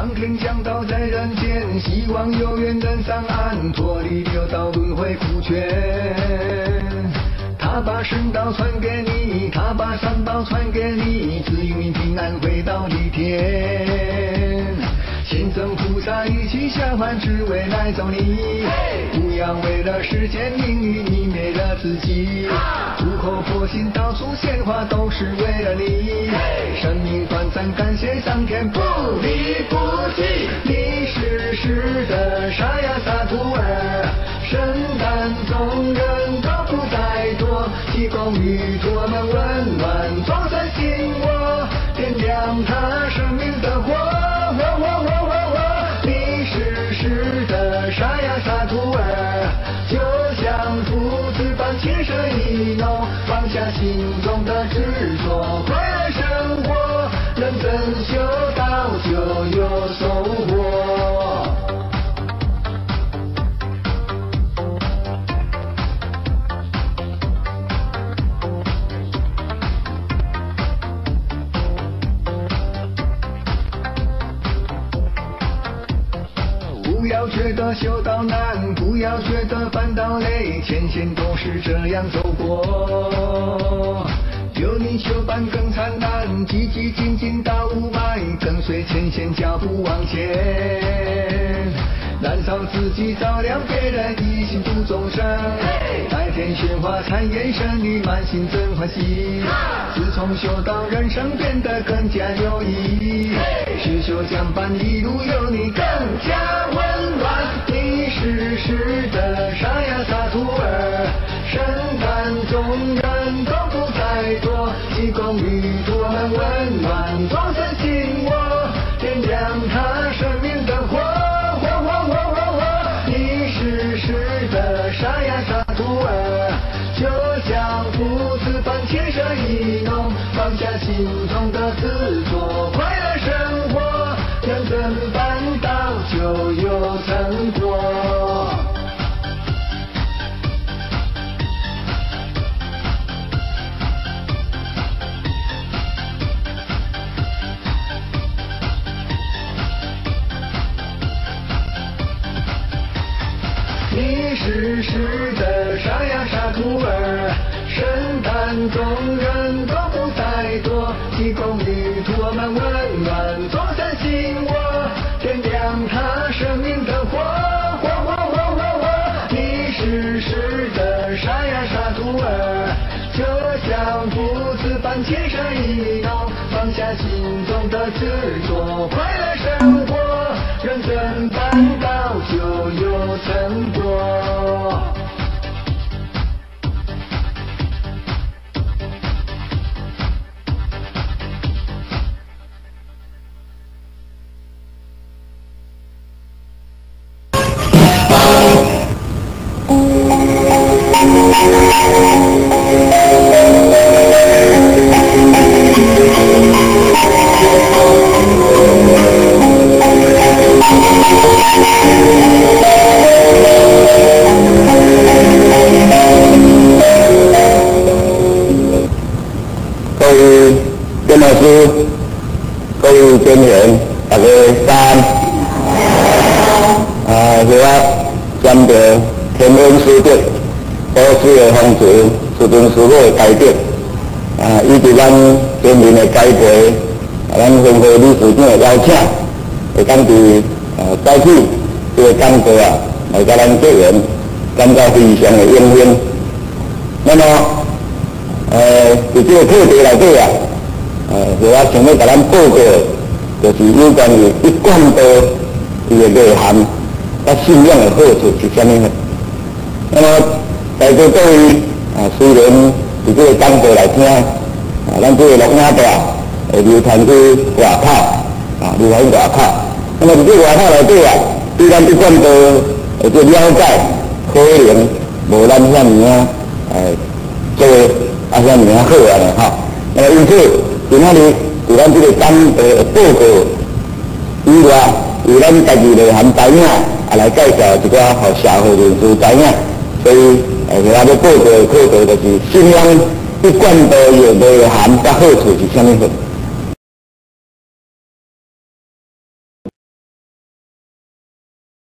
上天降道在人間，希望有緣人上岸，脫離六道輪迴苦圈。他把聖道傳給你，他把三寶傳給你，指引你平安回到你天。賢聖菩薩一起下凡，只為來找你。不要為了世間名譽，你滅了自己。苦口婆心到處獻花，都是為了你。生命短暫，感謝上天不離不棄。你是世的沙呀薩圖爾，身擔眾人都不再多，濟公與托們溫暖眾生心窩，點亮他生命的火。火火火火火！你是世的沙呀薩圖爾，就像父子般情深意濃，放下心中的執著，快樂生活，認真修道就有收穫。不要覺得修道難，不要覺得煩惱累，前賢都是這樣走過。有你修伴更燦爛，積積精進到無礙，跟隨前賢腳步往前，燃燒自己照亮別人，一心度眾生。白天喧嘩讒言聲裏，滿心真歡喜。自從修道，人生變得更加有意義。學修相伴，一路有你更加溫暖。你是世的沙呀薩圖爾，身擔眾人都不再多，濟公與托們溫暖眾生心窩，點亮他生命的火。火火火火火！你是世的沙呀薩圖爾，就像父子般情深意濃，放下心中的執著，快樂生活，認真辦到就有成果。你是世的沙呀薩圖爾，身擔眾人都不再多，濟公與托們溫暖眾生心窩，點亮他生命的火。火火火火火！你是世的沙呀薩圖爾，就像父子般情深意濃，放下心中的執著，快樂生活，認真辦到就有成果。各位郑老師，各位專員，大家早安。啊，是我沾著天恩師德、祖師的風垂、師尊師母的開德，啊，以及咱全民的栽培，啊，咱分會理事長的邀請，會當佇早起這個講座啊，來佮咱結緣，感覺非常的榮幸。那麼，佇這個課題內底啊，是我想欲共咱報告的，就是有關於一貫道伊的內涵，佮信仰的好處是啥物呢？那麼在座各位啊，雖然佇這個講座來聽，啊，咱這個錄影帶會流傳去外口，啊，流傳外口。那麼佇這個外口內底啊，對咱一貫道的這了解，可能無咱遐爾仔做啊遐爾仔好啊咧吼。那麼因此，今仔日佇咱這個講座的報告以外，由咱家己內涵知影，啊來介紹一寡予社會人士知影。所以，我要報告的課題就是信仰一貫道的內涵佮好處是啥物貨。